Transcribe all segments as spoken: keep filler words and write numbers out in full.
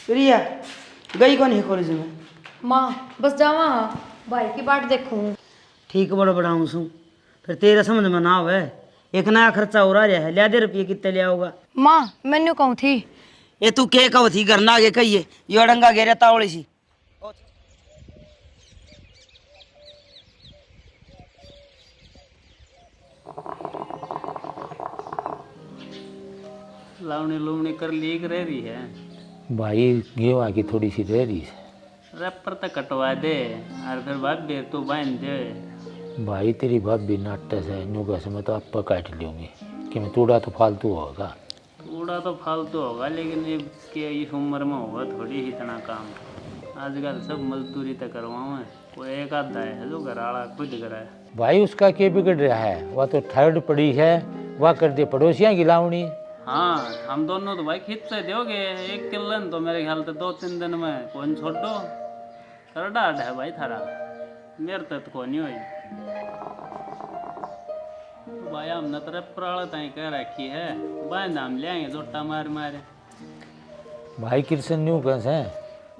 प्रिया, गई कौन है कॉलेज में? माँ, बस जावा हाँ, भाई की बाट देखूँ। ठीक बड़बड़ाऊँ सूं, फिर तेरे समझ में ना आवे। एक नया खर्चा और आ रहा है, ल्या दे रुपये कितने ले आओगा? माँ, मैं न्यू कहूँ थी। ये तू के कहू थी, घर ना आगे कहिए, यो अड़ंगा घेरे तावली सी। लावणी लूवणी कर ली कि रह रही है? भाई, गेहूं की थोड़ी सी रह रही है। रैपर तो कटवा दे, और फिर भाभी तू बांध दे। भाई, तेरी भाभी नाटे से, न्यू कह से मैं तो आपा काट लूंगी, कि मैं तूड़ा तो फालतू होगा। थोड़ा तो फालतू होगा, लेकिन ये के इस उम्र में होगा थोड़ी इतना काम। आजकल सब मजदूरी तो करवावे, कोई एक आधा है जो घर आला खुद कराए। भाई, उसका के बिगड़ रहा है, वह तो ठहर पड़ी है, वह कर दे पड़ोसियां की लावणी। हाँ, हम दोनों तो भाई खींच से दोगे, एक किल्ले ने तो मेरे ख्याल से दो तीन दिन में कौन छोड़ो। करड़ा अड है भाई थारा, मेरे तक तो कोनी होई। भाई, हमने तो रैपर आले ताई कह रखी है, बांध हम ले आएंगे जोटा मार मार। भाई, कृष्ण न्यू कह से,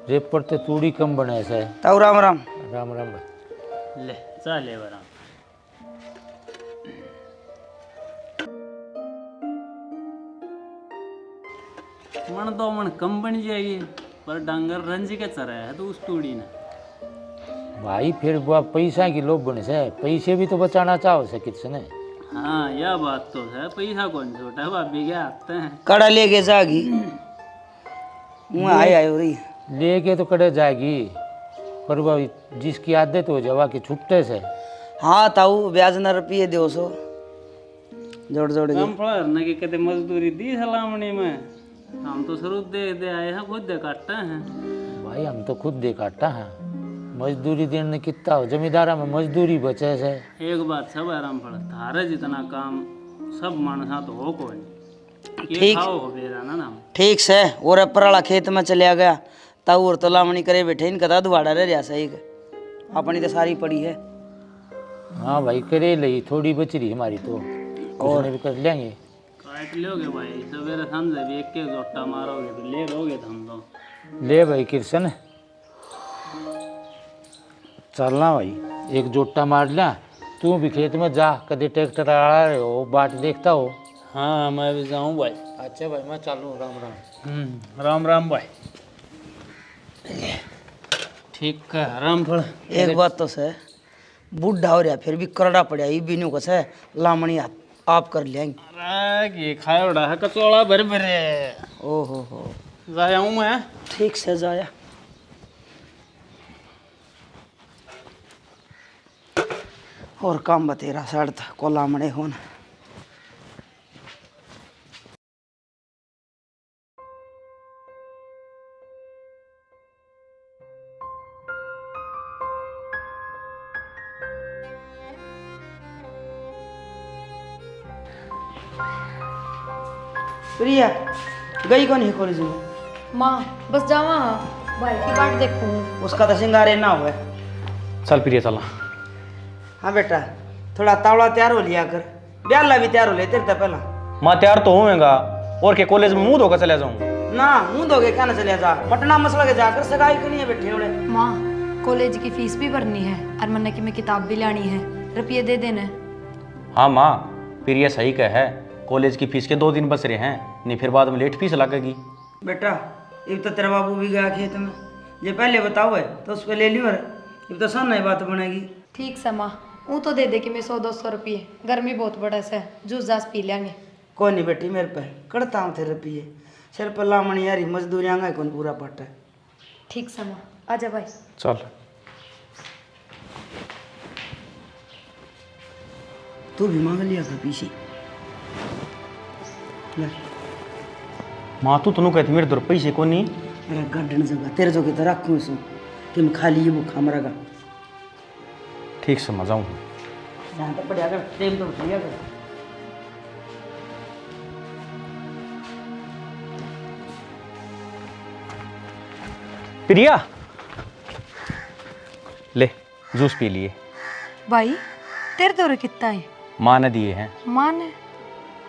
रैपर तो तूड़ी कम बने से। ताऊ, राम राम। राम राम भाई। ले, चाह ले बरा। मन दो मन कम बन जाएगी, पर डांगर रंज के चरा है तो उस तूड़ी ने। भाई, फिर वो पैसा की लोभन से, पैसे भी तो बचाना चाहो से किसने। हाँ, यह बात तो है, पैसा कौन छोटा है भाभी के हाथ में। कड़ा लेके जागी। वहाँ आए आए हो रही। लेके तो कड़े जाएगी, पर वो जिसकी आदत हो जावा कि छुट्टे से। हाँ ताऊ, ब्याज न रुपये दो सौ जोड़ जोड़ के। रामफल ने कि कदे मजदूरी दी सलामणी में, हम तो शुरू देख दे आए हैं, खुद दे काटा है। भाई, हम तो खुद दे काटा है। मजदूरी देने कितना हो, जमींदारा में मजदूरी बचे से। एक बात सब है रामफल, थारे जितना काम सब मानसा तो हो कोई। ये ठीक। खाओ हो बेरा ना, ना। ठीक से, और ऊपर वाला खेत में चलिया गया, ताऊ और तो लावणी करे बैठे, इनका तो अधवाड़ा रह रहा सही के। अपनी तो सारी पड़ी है। हाँ भाई, करे ले, थोड़ी बच रही हमारी तो, और उसने भी कर लेंगे। काट लोगे भाई, सवेरे सांझे भी एक एक जोटा मारोगे तो ले लोगे थम तो। ले भाई कृष्ण, चलना भाई, एक जोटा मार लिया। तू भी खेत में जा, कदे ट्रैक्टर आला रहे हो, बाट देखता हो। हाँ, मैं भी जाऊँ भाई। अच्छा भाई, मैं चालू, राम राम। हम्म, राम राम भाई। ठीक है रामफल। एक बात तो सै, बूढ़ा हो रहा फिर भी करड़ा पड़ा, ये भी न्यू कसे लामणी आप, आप कर लेंगे। अरे, ये खाए उड़ा है कचौड़ा भर भरे। ओ हो हो। जा आऊँ मैं। ठीक से जाया। और काम बतेरा सड़ था, कोला मड़े होन। प्रिया, गई कौन है कॉलेज में? माँ, बस जावा हाँ, भाई की बाट देखूँ। उसका तो सिंगारे ना हुआ। चल प्रिया, चला। हाँ बेटा, थोड़ा तावड़ा तैयार हो लिया कर, ब्याला भी तैयार हो ले तेरे ते पहला। माँ, तैयार तो होवेगा, और के कॉलेज में मुंह धोकर चला जाऊं? ना, मुंह धोके क्या ना चला जा, पटना मसला के जाकर सगाई के लिए बैठे होले। माँ, कॉलेज की फीस भी भरनी है, और मन्ने की मैं किताब भी लानी है, रुपये दे देने। हाँ माँ, प्रिया सही कह है, कॉलेज की फीस के दो दिन बच रहे हैं, नहीं फिर बाद में लेट फीस लगेगी। बेटा, इब तो तेरा बाबू भी गया खेत में, जे पहले बताओ है तो उसको ले लियो, इब तो सामने ही बात बनेगी। ठीक सै माँ, ऊँ तो दे दे कि मैं सौ दो सौ रुपये, गर्मी बहुत बड़ा सै, जूस जास पी लेंगे। कोई नहीं बेटी, मेरे पे कड़ता हूँ थे रुपये, सिर पर लामणी यारी मजदूरियां का कौन पूरा पट है। ठीक सै माँ, आजा भाई। चल। तू भी मांग लिया कर पीछे। ले। माँ, तू तनु कहती मेरे दर पैसे कोनी। अरे गार्डन जगह तेरे जो के तो रखूं सु, कि मैं खाली ये भूखा मरेगा। ठीक सै, मैं जाऊँ। ध्यान तो पड़या कर, टेम तो उठा लिया कर। प्रिया, ले, जूस पी लिए। भाई, तेरे तो कितना है? माँ ने दिए हैं। माँ ने?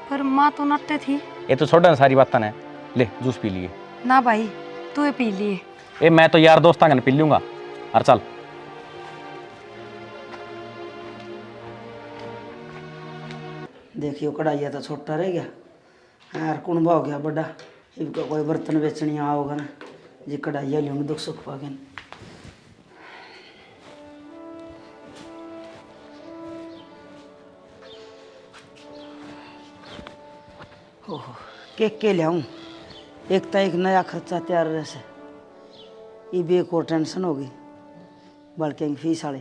पर माँ तो नट्टे थी। ये तो छोड़ ना सारी बातें ने, ले, जूस पी लिए। ना भाई, तू ही पी लिए। ए, मैं तो यार दोस्तां कन पी लूंगा। और चल। देखियो, कढ़ाइया तो छोटा रह गया। यार, कुणबा हो गया बड़ा। इबका कोई बर्तन बेचनी आओगा ना, जी कढ़ाइया लियोगे दुख सुख पागे। ओहो, के के ल्याऊं? एक तो एक नया खर्चा तैयार रह से, इब एक और टेंशन होगी। बल्कि फीस आले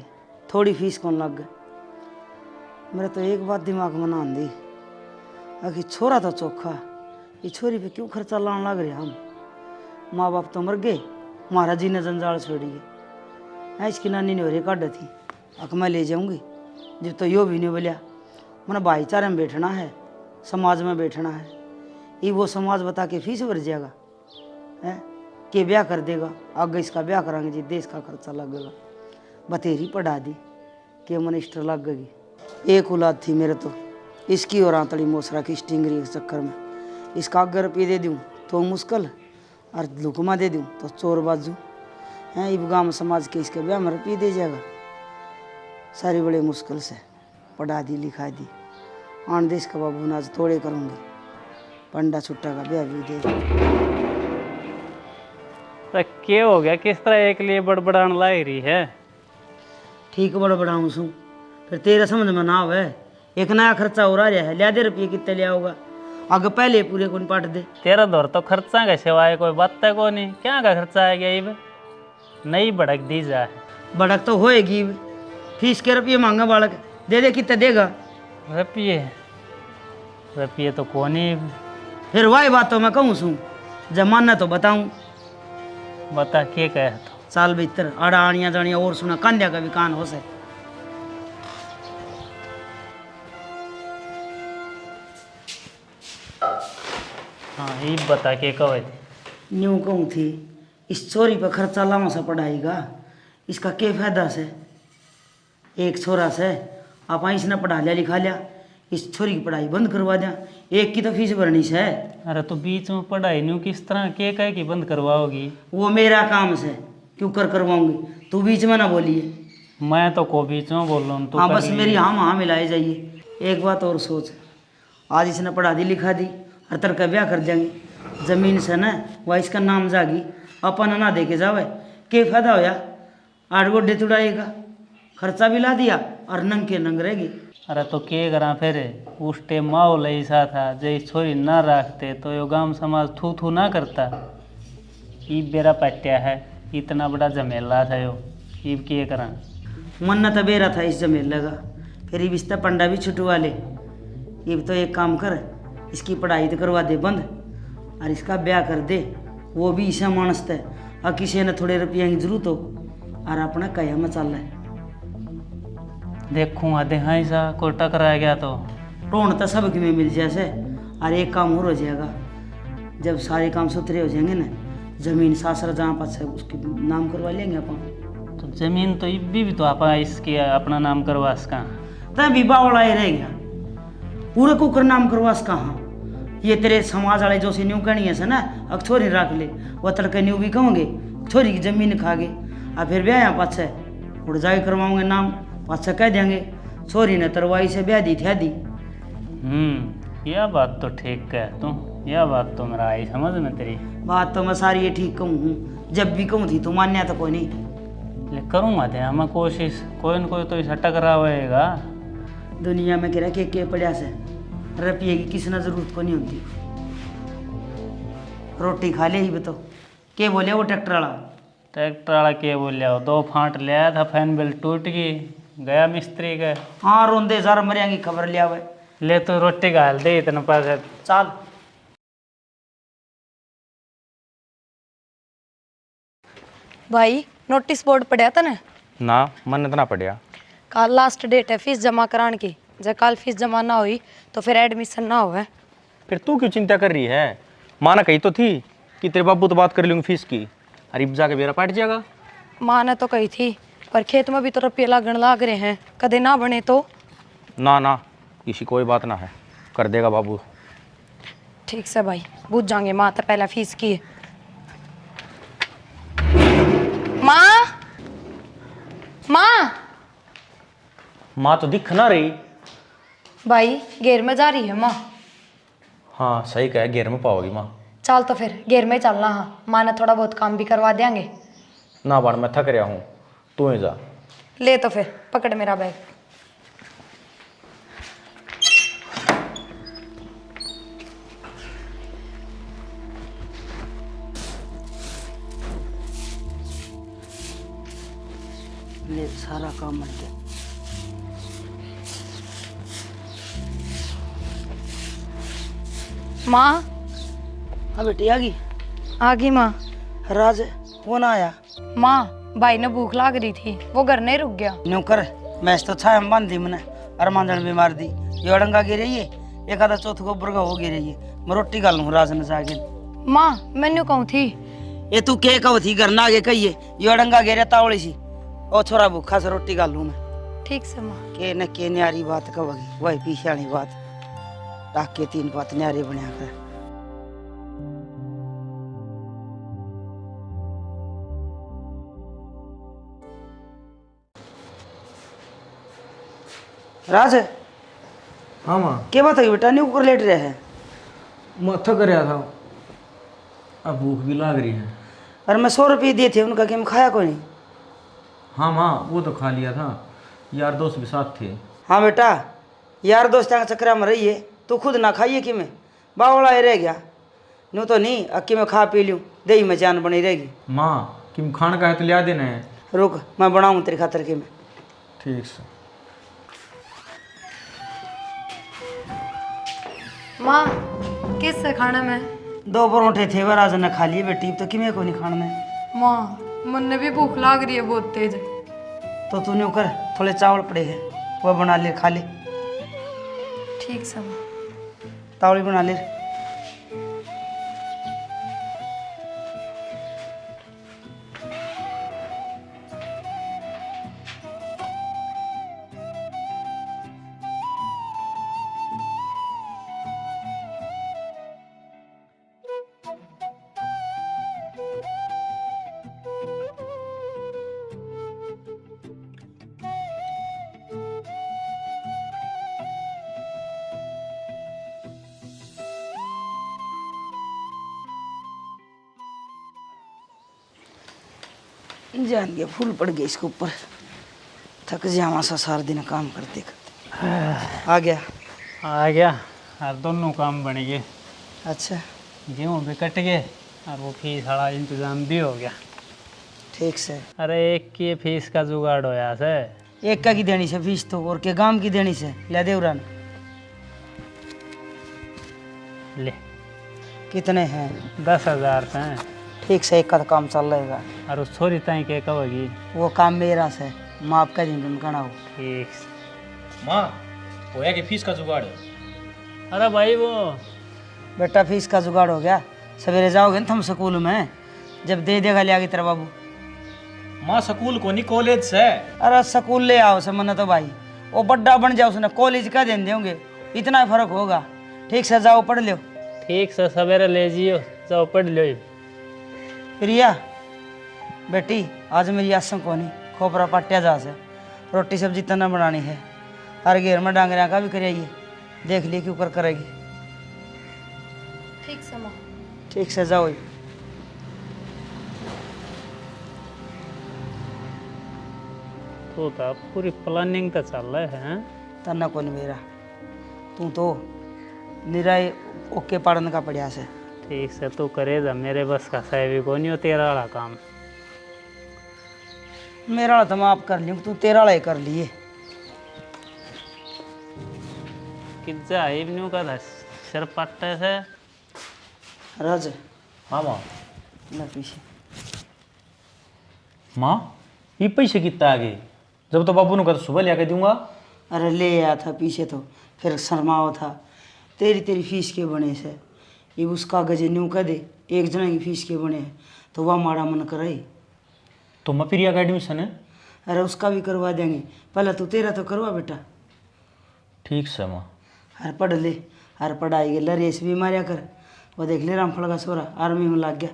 थोड़ी फीस कौन लग गए। मेरे तो एक बात दिमाग में ना आंदी, आखिर छोरा तो चोखा, ये छोरी पे क्यों खर्चा लान लग रहे हम? माँ बाप तो मर गए, महाराज जी ने जंजाल छोड़ी है। ऐ इसकी नानी ने होरे काढ़े थी, अक मैं ले जाऊंगी। जब तो यो भी नहीं बोलिया, मैंने भाईचारे में बैठना है, समाज में बैठना है। ये वो समाज बता के फीस भर जाएगा। हैं? के ब्याह कर देगा? आगे इसका ब्याह करांगे जी, देश का खर्चा लगेगा। बतेरी पढ़ा दी, के मिनिस्टर लग गई। एक औलाद थी मेरे तो, इसकी और आंतड़ी मोसरा की स्टिंगरी के चक्कर में। इसका आगे रुपये दे दूँ तो मुश्किल, और लुकमा दे दूँ तो चोर बाजू। हैं, इब गांव समाज के इसके ब्याह में रुपये दे जाएगा। सारी बड़ी मुश्किल से पढ़ा दी, लिखा दी। आन दे इसका बाबू, नाज तोड़े करूंगी। पंडा छुट्टा का ब्याह भी दे। तो के हो गया, किस तरह एक लिए बड़बड़ान लाई रही है? ठीक बड़बड़ाऊं सूं, फिर तेरा समझ में ना आवे। एक नया खर्चा हो रहा है, लिया दे रुपये कितने लिया होगा, आगे पहले पूरे कौन पाट दे। तेरा दौर तो खर्चा के सिवाय कोई बात है को नहीं, क्या का खर्चा आ गया इब? नई भड़क दी जा। भड़क तो होएगी, फीस के रुपये मांगे बालक, दे दे, कितने देगा? रुपये? रुपये तो कोनी। फिर वाही बात तो मैं कहूँ सूं, जब माने तो बताऊँ। बता, के कहे तो? चाल भीतर, आड़ा आनिया जानिया और सुना, कांद्या का भी कान हो से। हाँ, ये बता, के कहे थी? न्यू कहूँ थी, इस छोरी पे खर्चा लावा सा पढ़ाई का, इसका के फायदा से? एक छोरा से, आप इसने पढ़ा लिया, लिखा लिया, इस छोरी की पढ़ाई बंद करवा दिया, एक की तो फीस भरनी से। अरे, तो बीच में पढ़ाई न्यू किस तरह, के कह के बंद करवाओगी? वो मेरा काम से, क्यों कर करवाऊंगी, तू बीच में ना बोलिए। मैं तो को बीच में बोलूँ, तू हाँ, कर बस लिए। मेरी हाँ में हाँ मिलाए जाइए। एक बात और सोच, आज इसने पढ़ा दी, लिखा दी, और तड़के ब्याह कर देंगे। जमीन से ना, वह इसका नाम जागी, अपन ना दे के जावे, के फायदा होया? आठ गोडे तुड़ाएगा, खर्चा भी ला दिया और नंग के नंग रह गए। अरे तो के करा फिर, उस टाइम माहौल ऐसा था, जे इस छोरी ना रखते तो यो गांव समाज थू थू ना करता। इब बेरा पट्या है, इतना बड़ा झमेला था यो, इब के करा? मन न तो बेरा था इस झमेले का, फिर इब इसका पंडा भी छुटवा ले। इब तो एक काम कर, इसकी पढ़ाई तो करवा दे बंद, और इसका ब्याह कर दे, वो भी इसे मानस तै, और किसी ने थोड़े रुपया की जरूरत हो, और अपने कहे में चाले। देखूं, आधे हाँ, ऐसा कोई टकरा गया तो। ढूंढ तो सब में मिल जाए से, और एक काम और हो जाएगा, जब सारे काम सुथरे हो जाएंगे ना, जमीन सासरा जहाँ पास है, उसके नाम करवा लेंगे अपन। तो जमीन तो इब्बी भी तो आप इसके अपना नाम करवा सका। तै भी बावला ही रह गया, पूरे कुकर नाम करवा सका। हाँ, ये तेरे समाज वाले जो से न्यू कहनी है से ना, अक छोरी रख ले, वो तड़के न्यू भी कहोगे, छोरी की जमीन खा गए, आ फिर ब्याह पाछे उड़ जाए करवाओगे नाम, पाछे कह देंगे, छोरी ने तरवाई से ब्याह दी थी दी। हम्म, यह बात तो ठीक कह तू, यह बात तो मेरा आई समझ में तेरी। बात तो मैं सारी ये ठीक कहूँ हूँ, जब भी कहूँ थी तू मान्या तो कोई नहीं। ले करूँगा थे मैं कोशिश, कोई न कोई तो इसा टकरावेगा। दुनिया में किरा के के पड़ा से, रुपये की किसी ना जरूरत को नहीं होती। रोटी खा ले ही तो। के बोले वो ट्रैक्टर वाला? ट्रैक्टर वाला के बोलिया, वो दो फांट ले आया था, फैन बेल्ट टूट गई, गया मिस्त्री के। हाँ, रोंदे सर मरिया की खबर ले आवे। ले तू रोटी घाल दे इतने पास। चल। भाई, नोटिस बोर्ड पढ़या तने? ना, मन्ने तो ना पढ़या। काल लास्ट डेट है फीस जमा करान की, जब काल फीस जमा ना हुई तो फिर एडमिशन ना होवे। फिर तू क्यों चिंता कर रही है? माँ ने कही तो थी कि तेरे बाबू तो बात कर लूंगी फीस की, और इब जाके बेरा पाट जाएगा। माँ ने तो कही थी, पर खेत में भी तो रुपये लागण लाग रहे हैं, कदे ना बने तो। ना ना, इसी कोई बात ना है, कर देगा बाबू। ठीक से भाई, बुझ जाएंगे माँ तो पहला फीस की। माँ तो दिख ना रही। भाई, घेर में जा रही है माँ। हाँ, सही कहा, घेर में पाओगी माँ। चल तो फिर घेर में ही चलना। हाँ, माँ ने थोड़ा बहुत काम भी करवा देंगे। ना बाण, मैं थक रहा हूँ, तू ही जा। ले तो फिर पकड़ मेरा बैग। ले, सारा काम बन गया। माँ। हाँ बेटी, आ गई? आ गई माँ। राज, फोन आया? माँ, भाई ने भूख लाग रही थी, वो घर नहीं रुक गया। न्यू कर, मैं तो छाया में बांध दी मैंने, अर मांजन भी मार दी। यो अड़ंगा गिर रही है, एक आधा चौथ गोबर का हो गिर रही है। मैं रोटी घाल लूँ राज ने जाके। माँ, मैं न्यू कहूँ थी। ये तू के कहू थी, घर ना आगे कहिए, यो अड़ंगा गिर रहा तावली सी। ओ छोरा भूखा से रोटी घाल लूँ मैं। ठीक से माँ। के न के न्यारी बात कहोगी, वही पीछे वाली बात। टाके तीन पात न्यारे बनया कर। राज। हाँ माँ। के बात है बेटा, न्यू कर लेट रहा है? मैं थक रहा था, अब भूख भी लाग रही है। अरे मैं सौ रुपये दिए थे उनका, कि मैं खाया कोनी? हाँ माँ, वो तो खा लिया था, यार दोस्त भी साथ थे। हाँ बेटा, यार दोस्तां के चक्कर में रहिए, तू खुद ना खाइए कि मैं बावला ही रह गया। न्यू तो नहीं, अक्की मैं खा पी लूँ, दही में जान बनी रहेगी। माँ, किम खान का है तो लिया देना है। रुक, मैं बनाऊँ तेरी खातर किम। ठीक से। माँ, किस से खाने में? दो परोठे थे, वह राज ने खा लिए बेटी, तो किमे को नहीं खाने में। माँ, मन्ने भी भूख लाग रही है बहुत तेज। तो तू न्यू कर, थोड़े चावल पड़े हैं, वह बना ले, खा ले। ठीक से माँ। तावली बना ले। जान गया, फूल पड़ गया इसके ऊपर। थक जावा सा सारा दिन काम करते करते। आ गया। आ गया। और दोनों काम बन गए। अच्छा। गेहूं भी कट गए और वो फीस वाला इंतजाम भी हो गया। ठीक से। अरे, एक की फीस का जुगाड़ होया से। एक का की देनी से फीस तो, और के गांव की देनी से? ले दे उरान। ले। कितने हैं? दस हजार से। ठीक से, एक का तो काम चल रहेगा। और उस छोरी ताई के कहोगी? वो काम मेरा से, माँ आप कह देंगे, उनका ना हो। ठीक से। माँ, होया के फीस का जुगाड़? अरे भाई, वो बेटा, फीस का जुगाड़ हो गया। सवेरे जाओगे ना तुम स्कूल में, जब दे देगा लिया के तेरा बाबू। माँ, स्कूल कोनी, कॉलेज से। अरे स्कूल ले आओ से मन्ने तो भाई, वो बड्डा बन जाओ उसने, कॉलेज का देन देंगे, इतना ही फर्क होगा। ठीक से जाओ पढ़ लो। ठीक से सवेरे ले जियो, जाओ पढ़ लो। प्रिया बेटी, आज मेरी आसम कोनी, खोपरा पाटिया जा से, रोटी सब्जी तन्ने बनानी है, हर घेर में डांगरिया का भी कर आइए। देख लिए क्यों कर करेगी। ठीक से माँ। ठीक से जाओ। तो था पूरी प्लानिंग तो चल रहा है। तन्ना कौन मेरा, तू तो निराय ओके पाड़न का पड़या से। ठीक से तू करे जा, मेरे बस का सै भी कोनी हो तेरा वाला काम। मेरा वाला तो मैं आप कर लियो, तू तेरा वाला ही कर लिए। किज्जा है इब न्यू का था सिर पट्टे से। राज। हाँ माँ। ले पीछे। माँ, ये पैसे कितना आ गए? जब तो बाबू ने कहा था सुबह लिया के दूंगा। अरे ले आया था पीछे तो, फिर शर्माओ था। तेरी, तेरी फीस के बने से? ये उस कागज न्यू कह दे, एक जना की फीस के बने हैं, तो वह माड़ा मन करे। तो मैं प्रिया का एडमिशन है? अरे उसका भी करवा देंगे, पहले तू तेरा तो करवा बेटा। ठीक से माँ। अरे पढ़ ले, अरे पढ़ाई के रेस भी मारया कर। वो देख ले रामफल का छोरा आर्मी में लग गया।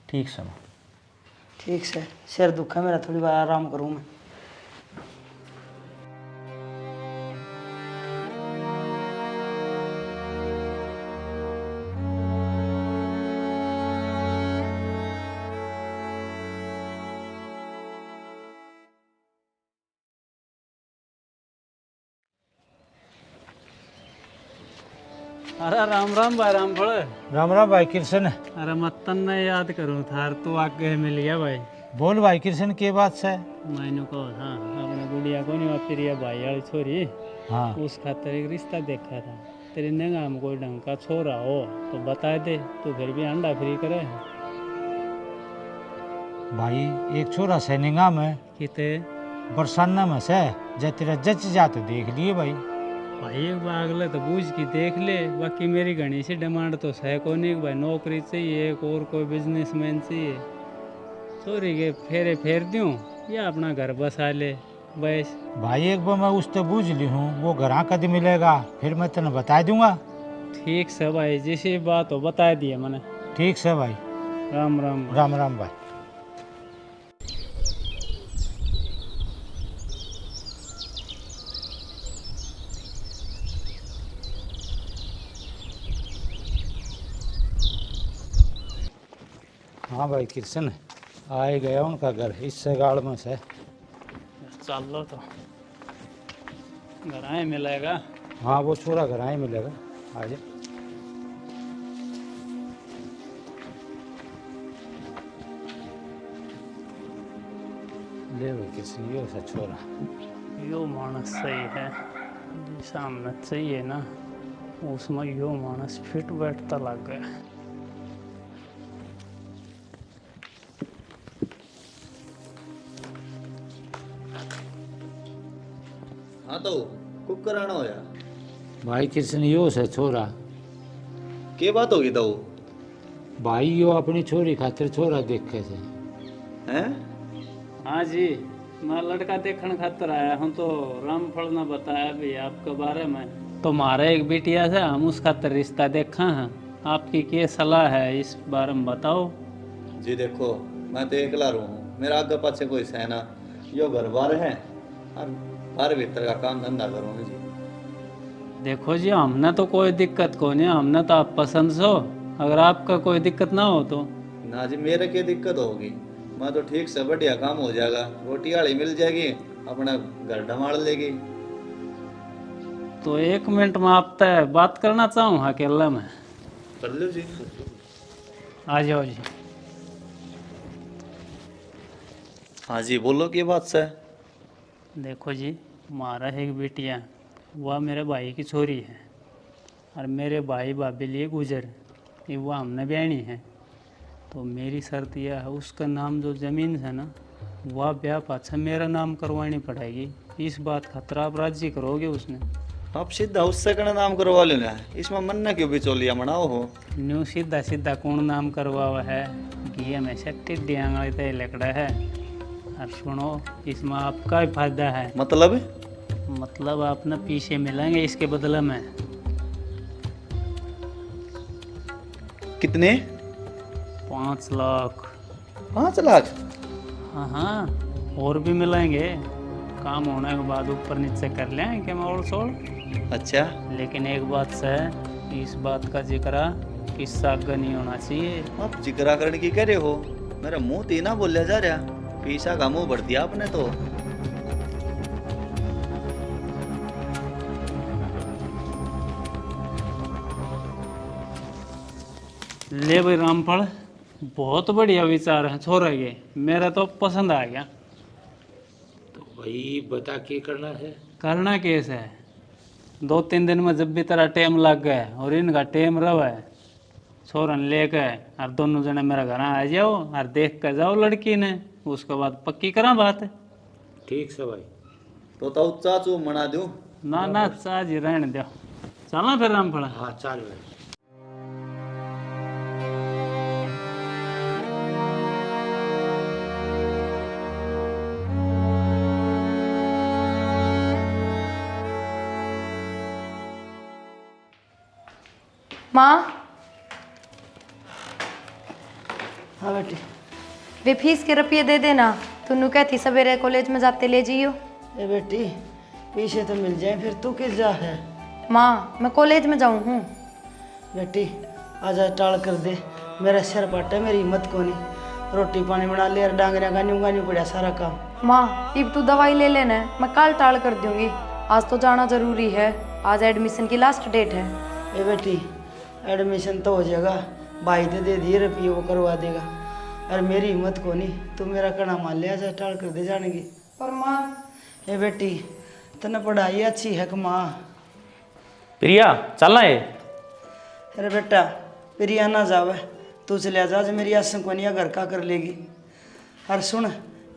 ठीक से माँ। ठीक से, सिर दुखा मेरा, थोड़ी बार आराम करूँ मैं। अरे राम राम भाई रामफल। राम राम भाई कृष्ण। अरे मैं तन्ने याद करूं थार, तू आगे मिल गया भाई। बोल भाई कृष्ण, के बात से? मैंने कहा था, अपने गुड़िया को नहीं, तेरी ये भाई वाली छोरी, हाँ। उस खातर एक रिश्ता देखा था। तेरी निगाह में कोई ढंग का छोरा हो तो बता दे, तू फिर भी अंडा फ्री करे। भाई, एक छोरा से निगाह में। किते? बरसाना में से, जे तेरा जच जा तो देख लिए भाई। भाई, एक बार अगले तो बूझ के देख ले, बाकी मेरी घणी सी डिमांड तो सै कोनी कि भाई नौकरी चाहिए, एक और कोई बिजनेसमैन चाहिए। छोरी के फेरे फेर दूं या अपना घर बसा ले, बस। भाई, एक बार मैं उससे बूझ ली हूँ, वो घरा कद मिलेगा, फिर मैं तने बता दूंगा। ठीक से भाई, जैसी बात हो बता दिए मैंने। ठीक से भाई। राम राम। राम राम भाई। हाँ भाई कृष्ण, आए गया उनका घर, इससे गाल में से। चल लो तो। घर आए मिलेगा। हाँ, वो छोरा घर आए मिलेगा। आ जा। ले भाई, किसी यो सा छोरा। यो मानस सही है, जिस हमने चाहिए ना, उसमें यो मानस फिट बैठता लग गया। हाँ तो, कुकर आना होया। भाई कृष्ण, यो से छोरा। के बात होगी तो? भाई, यो अपनी छोरी खातिर छोरा देखे से। हैं? हाँ जी, मैं लड़का देखण खातर आया हूँ, तो रामफल ने बताया भी आपके बारे में। तो म्हारा एक बिटिया से, हम उस खातर रिश्ता देखा हैं। आपकी के सलाह है, इस बारे में बताओ। जी देखो, मैं तो एकला रहूँ, मेरा आगे पाछे कोई सै ना, यो घर बार है और बाहर भीतर का काम धंधा करूँ जी। देखो जी, हमने तो कोई दिक्कत को नहीं, हमने तो आप पसंद सो, अगर आपका कोई दिक्कत ना हो तो। ना जी, मेरे के दिक्कत होगी, मैं तो ठीक से बढ़िया काम हो जाएगा, रोटी आली मिल जाएगी, अपना घर डमाल लेगी। तो एक मिनट में आप तै बात करना चाहूँ हाँ, अकेला में। कर लो जी। आ जाओ जी। हाँ जी, बोलो, के बात से? देखो जी, म्हारा एक बिटिया, वह मेरे भाई की छोरी है, और मेरे भाई भाभी लिए गुजर, ये वह हमने ब्याहनी है। तो मेरी शर्त यह है, उसका नाम जो जमीन है ना, वह ब्याह पाछा मेरा नाम करवानी पड़ेगी। इस बात खातर आप राजी करोगे उसने? आप सीधा उससे कने नाम करवा लेना, इसमें मन्ने क्यों बिचौलिया बनाओ हो? न्यू सीधा सीधा कौन नाम करवावा है, घी हमेशा टिड्डी आंगली ते लिकड़ा है। और सुनो, इसमें आपका ही फायदा है। मतलब? मतलब आपने पीसे मिलेंगे इसके बदले में। कितने? पाँच लाख। पाँच लाख? हाँ, हाँ, और भी मिलेंगे। काम होने के बाद ऊपर नीचे कर लेंगे मैं ओल सोल। अच्छा। लेकिन एक बात से, इस बात का जिक्र किस्सा आगे नहीं होना चाहिए। आप जिक्रा करने की कह रहे हो? मेरा मुंह तो ना बोलिया जा रहा। पीसा का मुंह भर दिया आपने तो। ले भाई रामफल, बहुत बढ़िया विचार है छोरा के, मेरा तो पसंद आ गया। तो भाई बता, के करना है? करना के से? दो तीन दिन में जब भी तेरा टेम लग गए और इनका टेम रहे, छोरन लेके और दोनों जने मेरा घर आ जाओ और देख के जाओ लड़की ने, उसके बाद पक्की करा बात। ठीक से भाई। तो ताऊ चाचू मना दूं? ना ना, चाची रहने दो। चला फिर रामफल। हाँ, चल भाई। माँ। हाँ बेटी। वे फीस के रुपये दे देना, तू न्यू कहती सवेरे कॉलेज में जाते ले जाइयो। ए बेटी, पीसे तो मिल जाए, फिर तू किस जा है? माँ, मैं कॉलेज में जाऊँ हूँ। बेटी, आज आज टाल कर दे, मेरा सिर पाटे, मेरी हिम्मत कोनी। रोटी पानी बना ले और डांगरिया का न्यू का न्यू पड़ा सारा काम। माँ, इब तू दवाई ले लेना, मैं कल टाल कर दूंगी। आज तो जाना जरूरी है, आज एडमिशन की लास्ट डेट है। ए बेटी, एडमिशन तो हो जाएगा, भाई तो दे दिए रुपये, वो करवा देगा। अरे मेरी हिम्मत को नहीं, तू मेरा कहना मान लिया, जा टाल कर दे जाने की। पर माँ। ए बेटी, तन्ने पढ़ाई अच्छी है कि माँ? प्रिया, चलना है? अरे बेटा, प्रिया ना जावे, तू चले जा, आज मेरी आस कोनिया घर का कर लेगी। और सुन,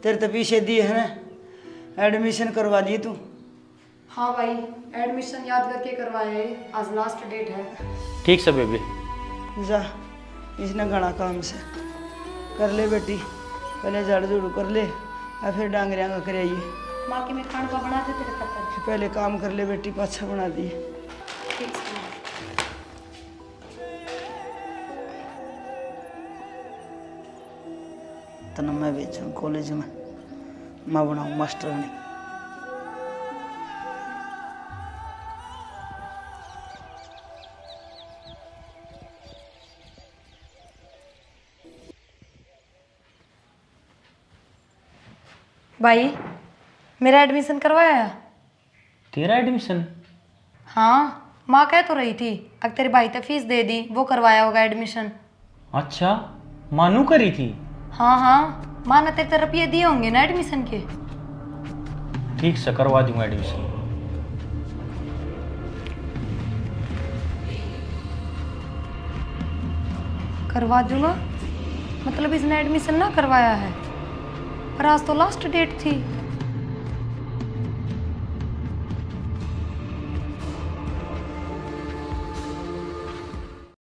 तेरे तो पीछे दिए है ना, एडमिशन करवा लिए तू। हाँ भाई, एडमिशन याद करके करवाया है, आज लास्ट डेट है। ठीक से बेबे। जा, इसने घना काम से कर ले बेटी, पहले झाड़ू झूड़ू कर ले, और फिर डांगरिया का कर आइए। माँ की मैं खान का बना दे तेरे खातर। पहले काम कर ले बेटी, पाछा बना दिए। ठीक से। तन्ने मैं भेजूँ कॉलेज में, मैं बनाऊँ मास्टरानी। भाई, मेरा एडमिशन करवाया? तेरा एडमिशन? हाँ, माँ कह तो रही थी, अगर तेरे भाई ते फीस दे दी, वो करवाया होगा एडमिशन। अच्छा, मानू करी थी? हाँ हाँ, माँ ने तेरे ते रुपये दिए होंगे ना एडमिशन के। ठीक से करवा दूंगा एडमिशन। करवा दूंगा? मतलब इसने एडमिशन ना करवाया है? पर आज तो लास्ट डेट थी।